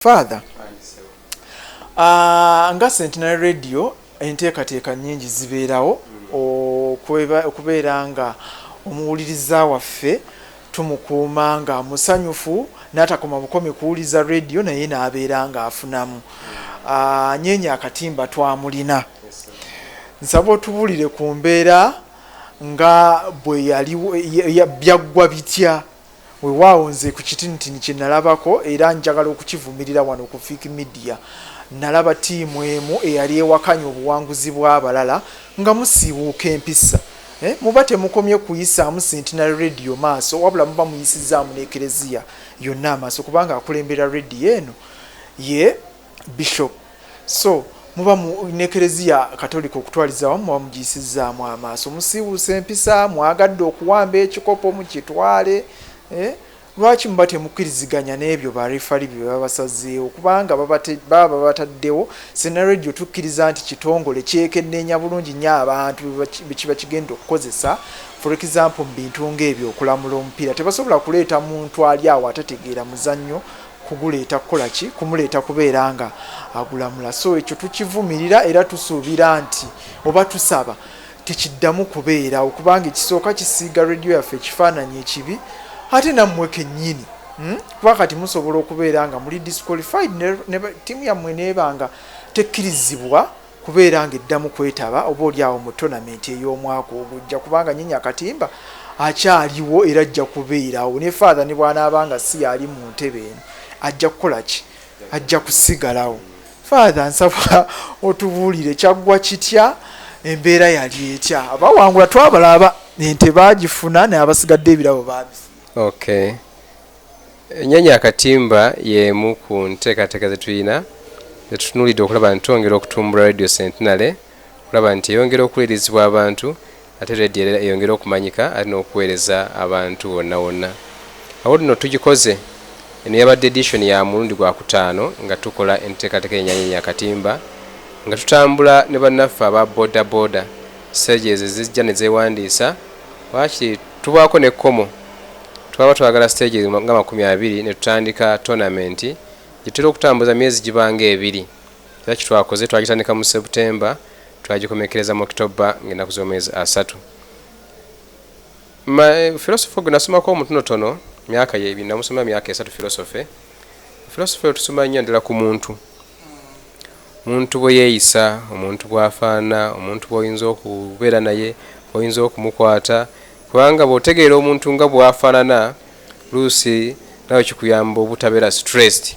Father, nga Centenary Radio, enteekateeka nnyingi zibeerawo okubeera nga omuwuliriza waffe tumukuuma nga musanyufu, n'atakoma bukomi kuwuliza radio, naye n'abeera nga afunamu. Nyeenya Akatimba twamulina. Nsaba otubulire ku mbeera nga bwe yali byaggwa bitya. Weewaawo, nze ku kitinitini kye nalabako, era njagala okukivumirira wano ku Fik Media, nalaba ttiimu emu eyali ewakanya obuwanguzi bw'abalala nga musiiwuuka empisa. Muba temukomye kuyisaamu Centenary Radio maaso, wabula muba muyisizaamu n'Ekereziya yonna amaaso, kubanga akulembera radio eno ye bishop. So muba n'Ekereziya Katolika okutwaliza awamu muba mugiyisizaamu amaaso. Musiiwuuse empisa, mwagadde okuwamba ekikopo mukitwale, eh? Lwaki muba temukkiriziganya n'ebyo ba referee bye baba basazeewo? Kubanga baba babataddewo. Centenary Radio tukkiriza nti kitongole kyekenneenya bulungi nnyo abantu be kiba kigenda okukozesa. For example, mu bintu ng'ebyo, okulamula omupiira, tebasobola kuleeta muntu ali awo atategeera muzannyo kuguleeta kukola ki, kumuleeta kubeera nga agulamula. So ekyo tukivumirira, era tusuubira nti oba tusaba tekiddamu kubeerawo, kubanga ekisooka kisiiga rediyo yaffe ekifaananyi ekibi, ate nammwe kennyini, Kuba kati musobola okubeera nga muli disqualified, ttiimu yammwe neeba nga tekkirizibwa kubeera nga eddamu kwetaba oba oli awo mu tournament ey'omwaka ogujja, kubanga Nyeenya Akatimba akyaliwo era ajja kubeerawo. Ne Father ne bw'anaaba nga si yali mu ntebe eno, ajja kukola ki? Ajja kusigalawo. Father, nsaba otubuulire kyaggwa kitya, embeera yali etya? Abawangula twabalaba, ente baagifuna, naye abasigadde ebirabo baabifuna. Okay, Ennyonyi Akatimba y'emu ku nteekateeka ze tulina zetutunuulidde okulaba nti twongera okutumbula Radio Centenary, okulaba nti eyongera okuwulirizibwa abantu, ate radio era eyongere okumanyika ate n'okuweereza abantu wonna wonna. Awo nno tugikoze. Eno yabadde edition ya mulundi gwakutaano nga tukola enteekateeka y'Ennyonyi Akatimba, nga tutambula ne bannaffe aba boda boda. Stages zijja ne zeewandiisa, waakiri tubaako n'ekkomo. Twaba twagala stages nga 20 ne tutandika tournament gye tutera okutambuza myezi gibanga 2. Era kitwakoze, twagitandika mu September, twagikomekereza mu October ng'ennaku z'omwezi 30. Philosophy gwe nasomako omutonotono myaka yebi, namusoma myaka 3 philosophy. Philosophy tusoma nnyo ddala ku muntu, omuntu bwe yeeyisa, omuntu bw'afaanana, omuntu bw'oyinza okubeera naye, bw'oyinza okumukwata, kubanga bw'otegeera omuntu nga bw'afaanana, luusi nawe kikuyamba obutabeera stressed.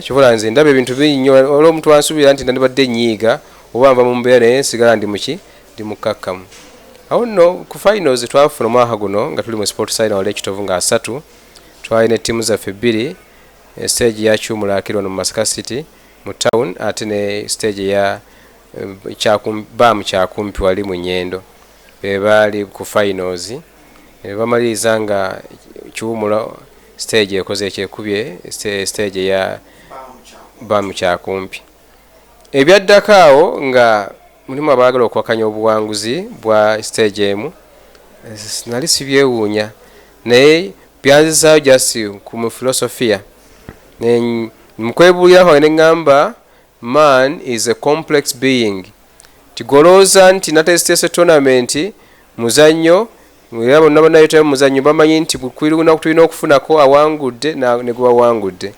Kyobola nze ndaba ebintu bingi nnyo, olwo omuntu ansuubira nti nandibadde nnyiiga oba nva mu mbeera, naye nsigala ndi muki, ndi mukkakkamu. Awo nno ku finals twafuna omwaka guno nga tuli mu Sport Arena wali Ekitovu nga 30, twalina ettiimu zaffe bbiri, stage ya Kyumula wano mu Masaka City mu town, ate ne stage eya Baamu Kyakumpi wali mu Nyendo. Be baali ku finals ne bamaliriza nga Kiwumula stage ekoze ekyekubye stage eya Baamu Kyakumpi. Ebyaddako awo nga mulimu abaagala okuwakanya obuwanguzi bwa stage emu, nali sibyewuunya, naye byanzizaayo just ku mu philosophy. Mukwebuulira kwange ne ŋŋamba, man is a complex being. Tigolowooza nti nateeseteese tournament muzannyo, era bonna bannayetayo muzannyo, bamanyi nti buli lunaku tulina okufunako awangudde ne gwewawangudde.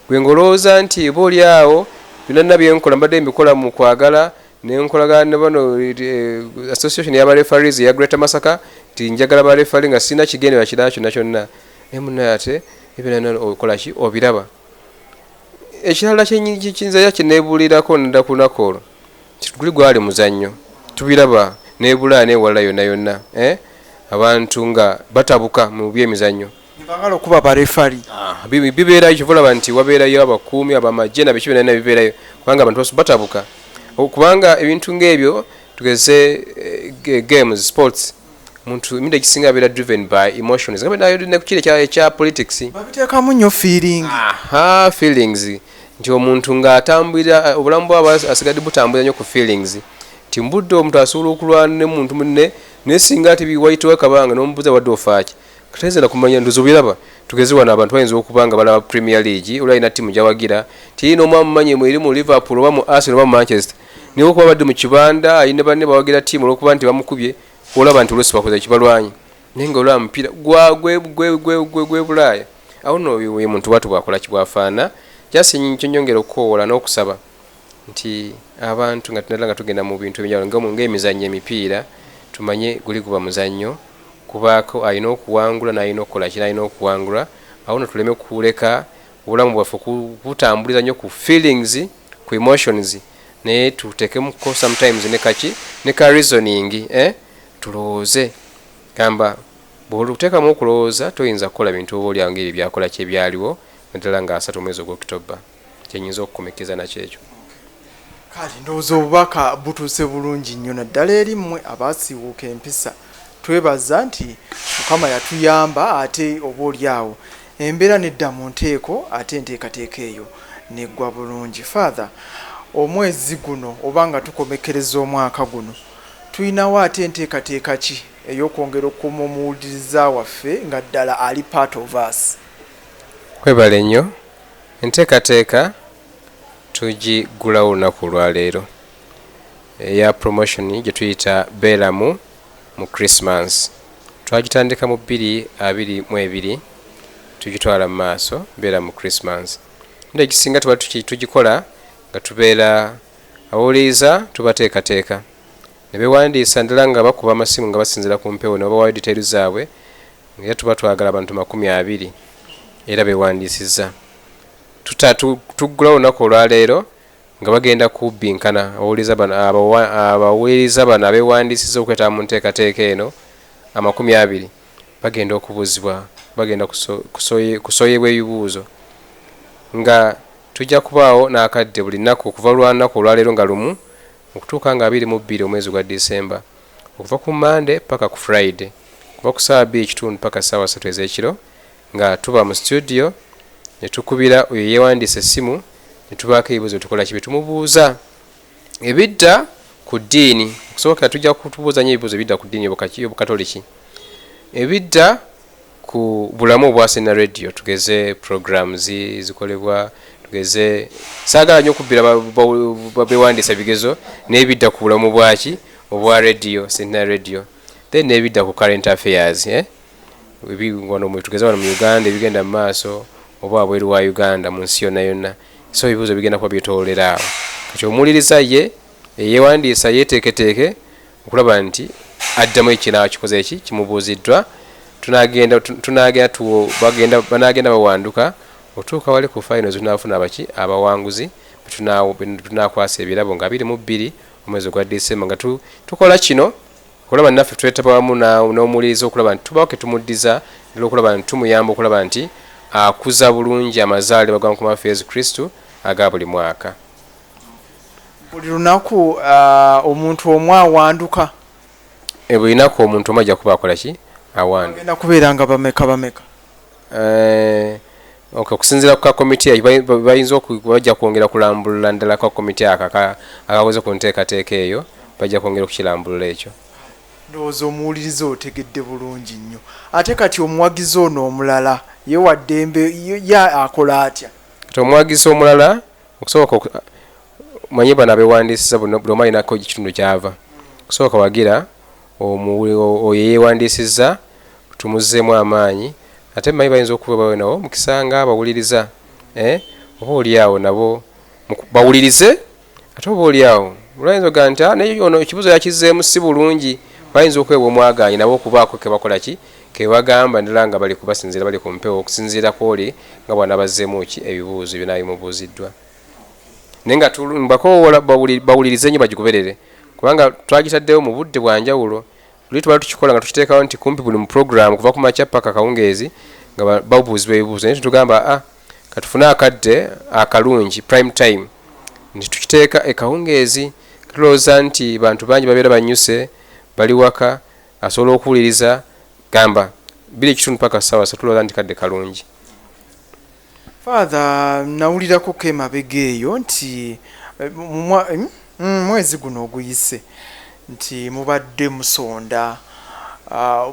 Gwe ng'olowooza nti oba oli awo byonna byenkola mbadde mbikola mu kwagala, nenkolagana ne bano association y'aba referees eya Greater Masaka, nti njagala ba referee nga sirina kigendererwa kirala kyonna kyonna, naye munnaye ate ebyo okola ki, obiraba. Ekirala kyenza kyeneebuulirako nadda ku lunaku olwo, guli gwali muzannyo. Tubiraba nebulaaya newalala yonna yonna, abantu nga batabuka mu byemizannyo. Nebagala okuba ba referee. Bibeerayo. Kyova olaba nti wabeerayo abakuumi abamagye nabiki, byonna bibeerayo, kubanga abantu batabuka, kubanga ebintu ng'ebyo, tugeze games, sports, omuntu emirundi egisinga abeera driven by emotions, nga nekukiri ekya politics. Babiteekamu nnyo feeling. Aha, feelings, nti omuntu ng'atambulira obulamu bwaba asigadde butambulira nnyo ku feelings, nti mbudde omuntu asobola okulwana ne muntu munne, naye singa ati wayitawo akabanga n'omubuuza, "Wadde ofaaki?" Katayinza nakumanya ndozi obiraba. Tugeze wano, abantu bayinza okuba nga balaba Premier League, oli alina ttiimu gyawagira, tiyina omu amumanyi eri mu Liverpool oba mu Arsenal oba mu Manchester, naye okuba badde mu kibanda alina banne bawagira ttiimu, olwokuba nti bamukubye, olaba nti oluusi bakoze kibalwanyi, naye nga olaba mupiira gwe Bulaaya. Awo nno ye muntu bwatu bwakola kibwafaana. Just kyonyongera okukowoola n'okusaba nti abantu nga tunala nga tugenda mu bintu ebyenjawulo ng'emizannyo, emipiira, tumanye guli guba muzannyo, kubaako alina okuwangula n'alina okukola ki, n'alina okuwangula. Awo no tuleme kuleka obulamu bwaffe kubutambuliza nnyo ku feelings, ku emotions, naye tuteekemuko sometimes ne kaki, ne ka reasoning, eh? Tulowooze. Gamba bw'oluteekamu okulowooza, toyinza kukola bintu oba oliawo ngaebyo byakola ki ebyaliwo, naddala nga 30 omwezi ogwokitoba. Kyenyinza okukomekeza nakyo ekyo. Kale ndowooza obubaka butuuse bulungi nnyo, naddala eri mmwe abaasiiwuuka empisa. Twebaza nti Mukama yatuyamba, ate oba oli awo embeera nedda mu nteeko, ate enteekateeka eyo neggwa bulungi. Father, omwezi guno oba nga tukomekkereza omwaka guno, tulinawo ate enteekateeka ki ey'okwongera okukuuma omuwuliriza waffe nga ddala ali part of us? Kwebale nnyo. Enteekateeka tugigulawo olunaku olwaleero eya promotion gye tuyita Beeramu mu Christmas. Twagitandika mu 2022, tugitwala mu maaso. Beera mu Christmas nda ekisinga tuba tugikola nga tubeera abawuliriza, tubateekateeka ne bewandiisa ddala nga bakuba amasimu nga basinzira ku mpewo ne babawayo details zaabwe, era tuba twagala abantu 20, era bewandiisizza. Tuggulawo olunaku olwaleero nga bagenda kubbinkana abawuliriza bano abewandiisizza okwetaba mu nteekateeka eno 20. Bagenda okubuuzibwa, bagenda kusoyebwa ebibuuzo, nga tujja kubaawo n'akadde buli nnaku okuva lwanaku olwaleero nga 1 okutuuka nga 22 omwezi gwa Disemba, okuva ku Mande paka ku Friday, kuva ku saawa 2:15 paka saawa 3 ez'ekiro, nga tuba mu studio ne tukubira oyo yeewandiisa essimu, ne tubaako ebibuuzo tukola kibi tumubuuza ebidda ku ddiini. Okusookera tujja kutubuuza nnyo ebibuuzo ebidda ku ddiini y'Obukatoliki, ebidda ku bulamu obwa Sena Radio, tugeze programs zikolebwa, tugeze saagala nnyo okubbira bewandiisa bigezo, n'ebidda ku bulamu bwaki obwa radio, Sena Radio, then n'ebidda ku current affairs, eh? Wano tugeze wano mu Uganda ebigenda mu maaso, oba wabweru wa Uganda, mu nsi yonna yonna. So ebibuuzo bigenda kuba byetoolera awo. Kati omuwuliriza ye eyewandiisa yeteeketeeke okulaba nti addamu ekinaawa kikoze eki kimubuuziddwa. Tunagenda banagenda bawanduka otuuka wali ku finals, tunaafuna abaki abawanguzi tunakwasa ebirabo nga 22 omwezi ogwa Disemba. Nga tukola kino okulaba naffe twetaba wamu n'omuwuliriza, okulaba nti tubawo ketumuddiza ddala, okulaba nti tumuyamba okulaba nti akuza bulungi amazaalibwa ga Mukama waffe Yesu Kristu aga buli mwaka. Buli lunaku omuntu omu awanduka? Buli lunaku omuntu omu ajja kuba akola ki, awanduka. Agenda kubeera nga bameka bameka? Okay, okusinziira ku kakomiti bayinza bajja kwongera kulambulula ndala. Kakomiti ako akakoze ku nteekateeka eyo bajja kwongera okukirambulula ekyo. Ndowooza omuwuliriza otegedde bulungi nnyo. Ate kati omuwagizi ono omulala ye waddembe, ye akola atya? Kati omuwagizi omulala, okusooka manye bano abewandiisiza buli omu alinako ekitundu kyava. Okusooka wagira oyo yeewandiisizza, tumuzzeemu amaanyi. Ate mmanyi bayinza okuba bawe nabo mukisa nga abawuliriza, eh? Oba oli awo nabo bawulirize. Ate oba oli awo olwayinza ogamba nti, "Ah, naye ono ekibuuzo yakizzeemu si bulungi," bayinza okwewa omwagaanyi nabo okubaako kebakola ki kebagamba ndala nga bali kubasinziira bali ku mpewo, okusinziira kwoli nga bw'anaabazzeemu ki ebibuuzo byonna bimubuuziddwa. Naye nga mbakowoola bawulirize nnyo, bagigoberere, kubanga twagitaddewo mu budde bwa njawulo. Luli tubala tukikola nga tukiteekawo nti kumpi buli mu program kuva ku makya paka kawungeezi nga babuuzibwa ebibuuzo, naye tetugamba a katufune akadde akalungi, prime time, nti tukiteeka ekawungeezi. Tulowooza nti bantu bangi babeera banyuse, bali waka, asobola okuwuliriza gamba 2:15 paka saawa 3. Tulowooza nti kadde kalungi. Father, nawulirako ko emabega eyo nti mwezi guno oguyise nti mubadde musonda.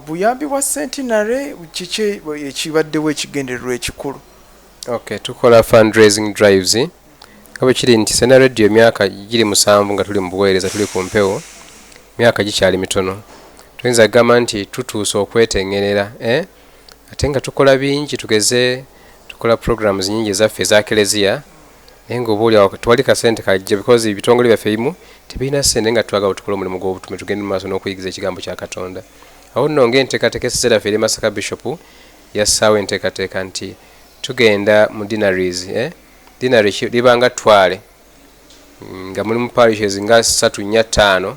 Buyambi bwa Centenary, kiki ekibaddewo ekigendererwa ekikulu? Okay, tukola fundraising drives, nga bwe kiri nti Centenary Radio emyaka giri 7 nga tuli mu buweereza, tuli ku mpewo, myaka gikyali mitono, tuyinza kugamba nti tutuuse okwetengerera, eh? Ate nga tukola bingi, tugeze tukola programs nyingi ezaffe eza Kelezia, naye nga oba oliawo tewali kasente kajja, because ebitongole byaffe ebimu tebirina ssente, nga twagala tukole omulimu gw'obutume, tugende mu maaso n'okuyigiza ekigambo kya Katonda. Awo nno ng'enteekateeka eseze yaffe eri Masaka, Bishop yassaawo enteekateeka nti tugenda mu deaneries, eh? Deanery libanga ttwale nga mulimu parishes nga 3, 4, 5,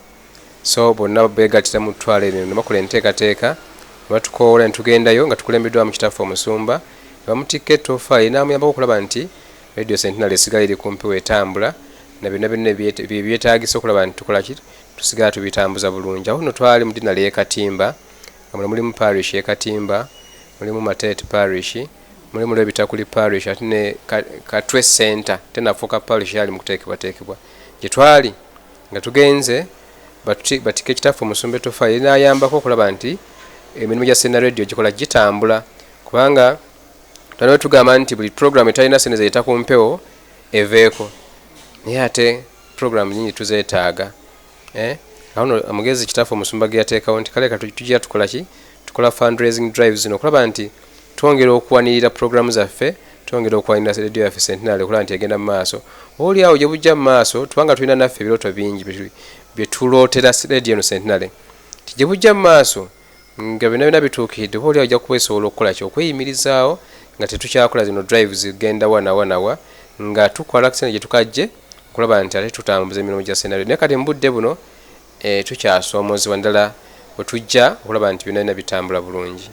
so bonna beegattira mu ttwale eryo ne bakola enteekateeka ne batukoola ne tugendayo nga tukulembeddwamu kitaffe omusumba, ne bamutikka ettoffaali n'amuyambako okulaba nti Radio Centenary esigala eri ku mpewo etambula, na byonna byonna byetaagisa okulaba nti tukola ki, tusigala tubitambuza bulungi. Awo nno twali mu deanery y'e Katimba, nga muno mulimu parish y'e Katimba, mulimu Mateete Parish, mulimu Lwebitakuli Parish, ate ne Katwe Center tenafuuka parish, yali mu kuteekebwateekebwa. Gye twali nga tugenze batike kitaffe omusumba ettoffaali n'ayambako okulaba nti emirimu gya Centenary Radio gikola gitambula, kubanga twaliwo tugamba nti buli program etalina sente zeyita ku mpewo eveeko, naye ate program nyingi tuzeetaaga, eh? Awo nno amagezi kitaffe omusumba ge yateekawo nti kale tujja tukola ki, tukola fundraising drives zino okulaba nti twongera okuwanirira programu zaffe, twongera okuwanirira radio yaffe Centenary okulaba nti egenda mu maaso. Oli awo gye bujja mu maaso, tubanga tulina naffe ebirooto bingi bye tulootera radio eno Centenary, nti gye bujja mu maaso nga byonna byonna bituukiridde, oba oli awo ojja kuba esobola okukola ki, okweyimirizaawo nga tetukyakola zino drives genda wa nawa nawa, nga tukola sente gye tukajje okulaba nti ate tutambuza emirimu gya Centenary. Naye kati mu budde buno tukyasoomozebwa ddala bwe tujja okulaba nti byonna byonna bitambula bulungi.